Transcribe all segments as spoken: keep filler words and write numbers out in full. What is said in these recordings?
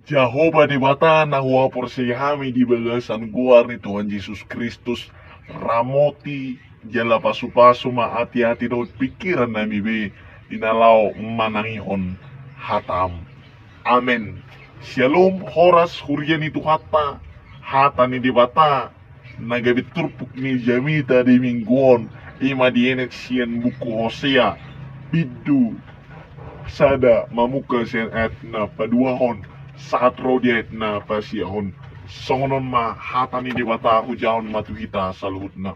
Jahowa Debata na huhaporseai hami di bagasan goar ni Tuhan Jesus Kristus, ramoti jala pasupasu ma ati-ati dohot pingkiran nami be di na laho manangihon hatam. Amen. Syalom, horas, huria ni Tuhanta, hata ni Debata na gabe turpuk ni jamita di minggu on, i ma dienet sian buku Hosea, bindu sada mamungka sian ayat na paduahon sahat ro di ayat na pasiahon. Songon on ma hata ni Debata, hujahahon ma tu hita saluhutna.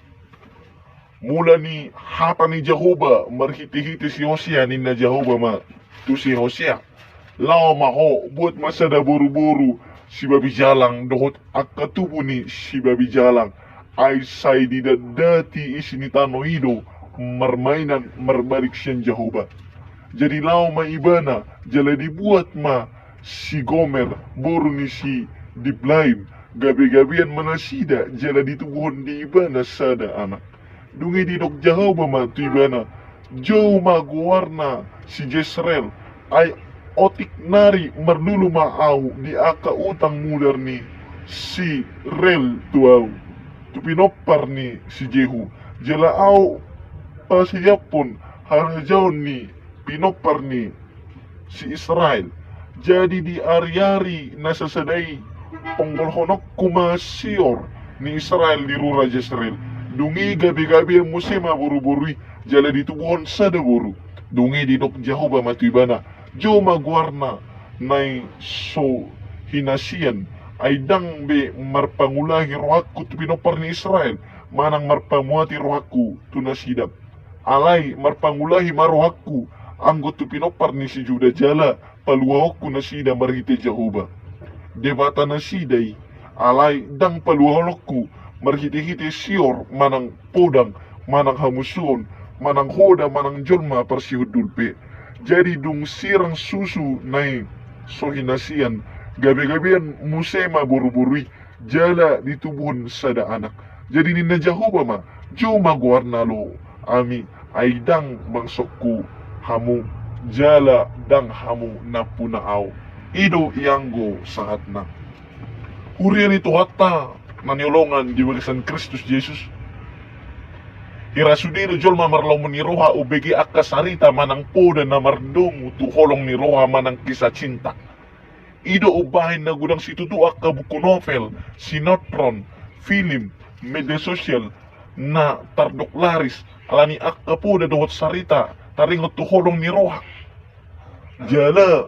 Mula ni hata ni Jahowa marhite-hite si Hosea, ninna Jahowa ma tu si Hosea: Laho ma ho, buat ma sada boru-boru sibabi jalang dohot angka tubu ni sibabi jalang, ai sai didandati isi ni tano i do marmainan marbalik sian Jahowa. Jadi laho ma ibana, jala dibuat ma si Gomer, boru ni si Diblaim, gabe-gabean ma nasida, jala ditubuhon di ibana sada anak. Dung i didok Jahowa ma tu ibana: Jou ma goarna si Jesreel, ai otik nari marlulu ma ahu di angka utang mudar ni si Reel tu ahu, tu pinompar ni si Jehu, jala ahu pasiaphon harajaon ni pinompar ni si Israel. Jadi di ari-ari na sasada i ponggolhononku ma sior ni Israel di rura Jesreel. Dung i gabe-gabean muse ma boru-boru i, jala ditubuhon sada boru. Dung i didok Jahowa ma tu ibana: Jou ma goarna na i so hinasian, ai ndang be marpangulahi rohangku tu pinompar ni Israel, manang marpamuati rohangku tu nasida. Alai marpangulahi ma rohangku anggo tu pinompar ni si Juda, jala paluahonku nasida marhite Jahowa, Debata nasida i. Alai ndang paluahononku marhite-hite sior, manang podang, manang hamusuon, manang hoda, manang jolma parsihundul pe. Jadi dung sirang susu na i so hinasian, gabe-gabean muse ma boru-boru i, jala ditubuhon sada anak. Jadi ninna Jahowa ma: Jou ma goarna lo ami, ai ndang bangsongku hamu, jala ndang hamu nampuna ahu. I do ianggo sahatna. Huria ni Tuhanta na hinaholongan di bagasan Kristus Jesus, hira sude do jolma marlomo ni roha umbege angka sarita manang poda na mardomu tu holong ni roha manang kisah cinta. I do umbahen na godang situtu angka buku novel, sinetron, film, media sosial na tardok laris ala ni angka poda dohot sarita taringot tu holong ni roha. Jala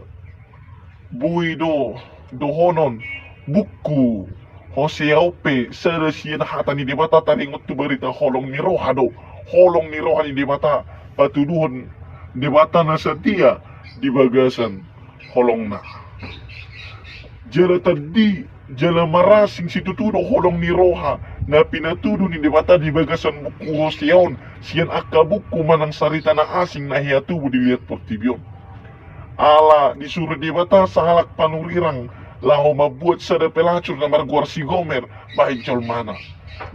boi do dohonon buku Hosea on pe sada sian hata ni Debata taringot tu barita holong ni roha do. Holong ni roha ni Debata patuduhon Debata na satia di bagasan holongna. Jala tandi, jala marasing situtu do holong ni roha na pinatudu ni Debata di bagasan buku Hosea on sian angka buku manang sarita na asing na hea tubu di liat portibi on. Ala disuru Debata sahalak panurirang laho mambuat sada pelacur na margoar si Gomer bahen jolmana.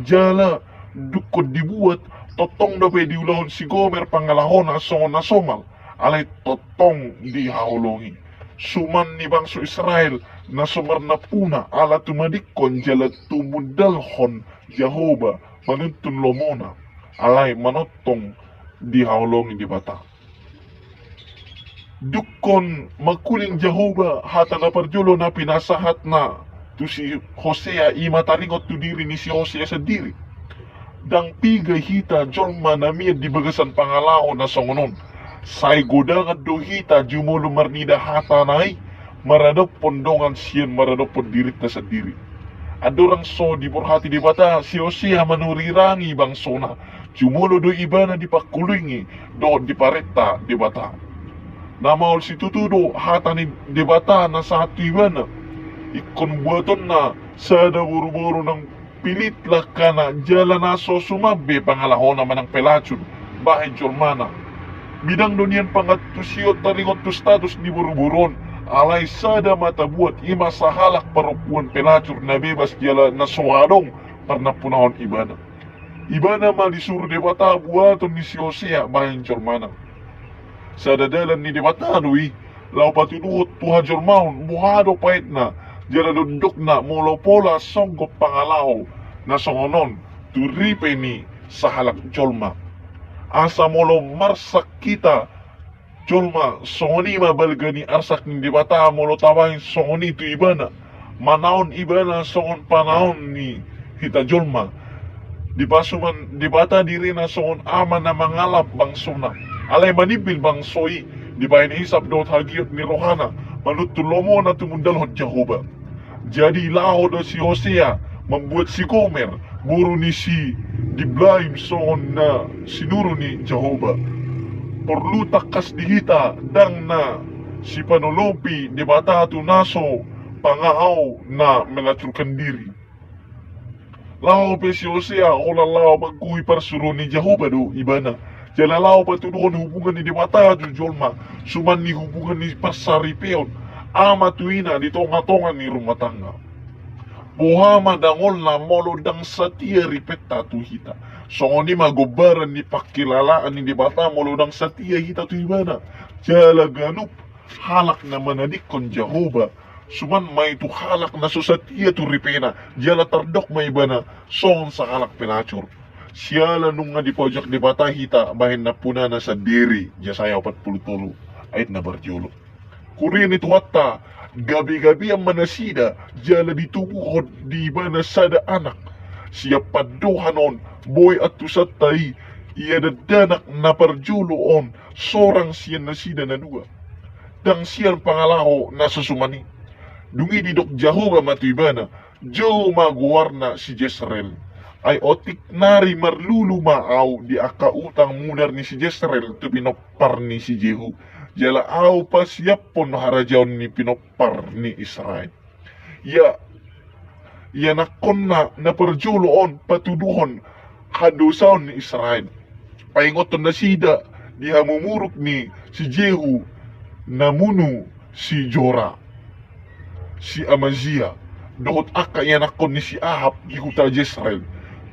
Jala dungkon dibuat, tongtong dope diulahon si Gomer pangalahona songon na somal, alai tongtong dihaholongi. Suman ni bangso Israel na so marnampuna ala tumadingkon jala tumundalhon Jahowa manuntun lomona, alai manongtong dihaholongi Debata. Dungkon mangkuling Jahowa hata na parjolo na pinasahatna tu si Hosea, i ma taringot tu diri ni si Hosea sandiri. Ndang piga hita jolma na mian di bagasan pangalaho na songon on. Sai godangan do hita jumolo marnida hata na i maradophon dongan sian maradophon dirinta sandiri. Andorang so diborhati Debata si Hosea manurirangi bangsona, jumolo do ibana dipangkulingi dohot diparenta Debata. Na maol situtu do hata ni Debata na sahat tu ibana. Ingkon buatonna sada boruboru nang pilit langkana jala na so suman be pangalahona manang pelacur bahen jolmana. Bidang do nian pangantusion taringot tu status ni boruboru on, alai sada ma tabuat, i ma sahalak parompuan pelacur na bebas jala na so adong parnampunahon ibana. Ibana ma disuru Debata buaton ni si Hosea bahen jolmana. Sada dalan ni Debata do i, laho patuduhon tu hajolmaon boha do paetna jala dondokna molo pola songgop pangalaho na songon on tu ripe ni sahalak jolma. Asa molo marsak hita jolma, songon i ma balga ni arsak ni Debata molo tabahen songon i tu ibana, manaon ibana songon panaon ni hita jolma. Dipasuman Debata dirina songon ama na mangalap bangsona, alai manimbil bangso i dibahen hisap dohot hagiot ni rohana, manuntun lomona tumundalhon Jahowa. Jadi laho do si Hosea mambuat si Gomer, boru ni si Diblaim, songon na sinuru ni Jahowa. Porlu tangkas di hita, ndang na sipanolopi Debata tu na so pangahao na melacurkan diri. Laho pe si Hosea holan laho manggohi parsuruon ni Jahowa do ibana, jala laho patuduhon hubungan ni Debata tu jolma, suman ni hubungan ni parsaripeon ama tu ina di tonga-tonga ni rumah tangga. Boha ma dangolna molo ndang satia ripenta tu hita, songon i ma gombaran ni pangkilalaan ni Debata molo ndang satia hita tu ibana. Jala ganup halak na manadingkon Jahowa, suman ma i tu halak na so satia tu ripena, jala tardok ma ibana songon sahalak pelacur. Siala nunga dipaojak Debata hita bahen nampunana sandiri, Jesaya opat pulu tolu ayat na parjolo. Huria ni Tuhanta, gabe-gabean ma nasida, jala ditubuhon di ibana sada anak. Sian pandohan on, boi antusanta i, ia dakdanak na parjolo on, sorang sian nasida na dua. Ndang sian pangalaho na so suman i. Dung i didok Jahowa ma tu ibana, jou ma goarna si Jesreel. Ai otik nari marlulu ma ahu di angka utang mudar ni si Jesreel tu pinompar ni si Jehu. Jala ahu pasiaphon harajaon ni pinompar ni Israel. Ia, ianakkonna na parjolo on patuduhon hadosaon ni Israel. Paingothon nasida di hamumuruk ni si Jehu na munu si Jora, si Amazia, dohot angka ianakkon ni si Ahab di huta Jesreel.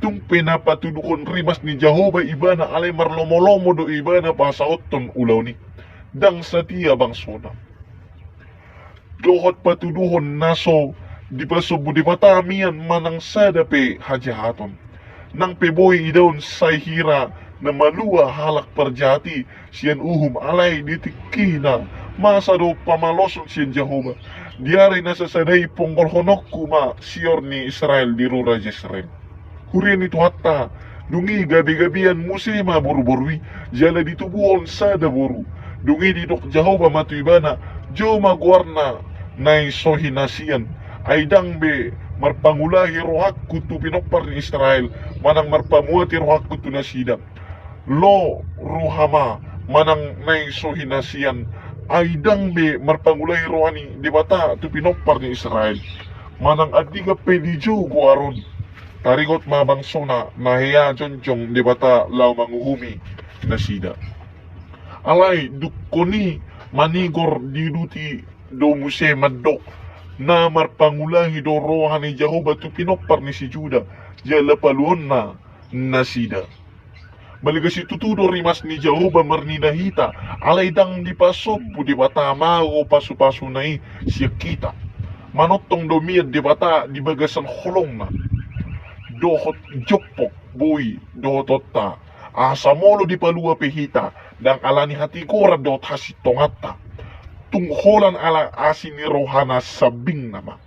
Tung pe na patuduhon rimas ni Jahowa ibana, alai marlomo-lomo do ibana pasahathon ulaon i. Ndang satia bangsona. Dohot patuduhon na so dipasombu Debata mian manang sada pe hajahaton. Nang pe boi idaon sai hira na malua halak parjahat i sian uhum, alai di tingkina masa do pamaloson sian Jahowa. Di ari na sasada i ponggolhononku ma sior ni Israel di rura Jesreel. Huria ni Tuhanta, dung i gabe-gabean muse ma boru-boru i, jala ditubuhon sada boru. Dung i didok Jahowa ma tu ibana, jou ma goarna na i so hinasian. Ai ndang be marpangulahi rohangku tu pinompar ni Israel, manang marpamuati rohangku tu nasida. Lo roha ma, manang na i so hinasian. Ai ndang be marpangulahi roha ni Debata tu pinompar ni Israel, manang andigan pe dijou goar on. Taringot ma bangsona na hea jongjong Debata laho manguhumi nasida. Alai dungkon i manigor diuduti do muse mandok, na marpangulahi do roha ni Jahowa tu pinompar ni si Juda, jala paluonna nasida. Balga situtu do rimas ni Jahowa marnida hita, alai ndang dipasombu Debata mago pasu-pasuna i sian hita. Manongtong do mian Debata di bagasan holongna dohot jompong boi dohotonta. Asa molo dipalua pe hita, ndang alani hatigoran dohot hasintonganta. Tung holan ala asi ni rohana sambingna ma.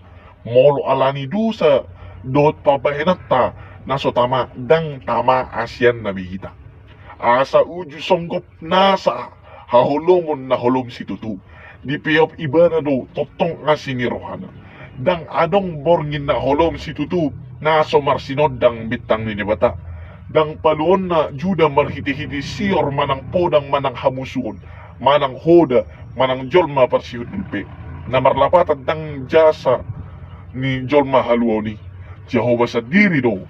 Molo alani dosa dohot pambahenanta na so tama, ndang tama asianna be hita. Asa uju songgop nasa haholomon na holom situtu. Dipeop ibana do tongtong asi ni rohana. Ndang adong borngin na holom situtu na so marsinondang bintang ni Debata. Ndang paluonna Juda marhite-hite sior manang podang manang hamusuon, manang hoda, manang jolma parsihundul pe. Na marlapatan ndang jasa ni jolma haluaon i. Jahowa sandiri do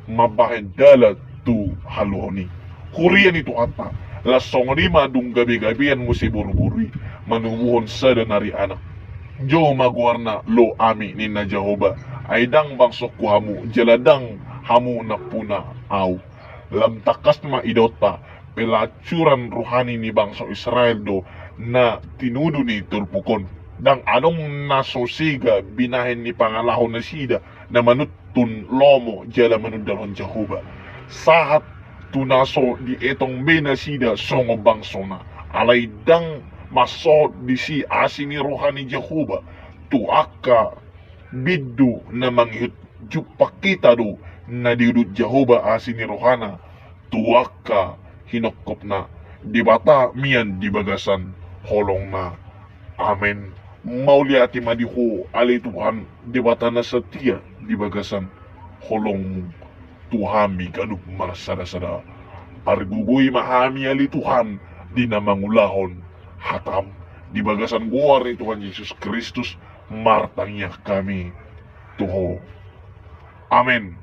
mambahen dalan tu haluaon i. Huria ni Tuhanta, laos songon i ma dung gabe-gabean muse boru-boru i manubuhon sada nari anak. Jou ma goarna Lo-ami, ninna Jahowa, ai ndang bangsongku hamu, jala ndang hamu nampuna ahu. Lam tangkas ma idaonta, pelacuran rohani ni bangso Israel do na tinudu ni turpuk on. Ndang adong na so sega binahen ni pangalaho nasida na manuntun lomo jala manundalhon Jahowa. Sahat tu na so dietong be nasida songon bangsona. Alai ndang mansohot disi asi ni roha ni Jahowa tu angka bindu na mangihut. Jumpang hita do na diudut Jahowa asi ni rohana tu angka hinongkopna. Debata mian di bagasan holongna. Amen. Mauliate ma di Ho ale Tuhan, Debata na satia di bagasan holongmu tu hami ganup marsadasada. Pargogoi ma hami ale Tuhan di na mangulahon hatam. Di bagasan goar ni Tuhan Jesus Kristus martangiang hami tu Ho. Amen.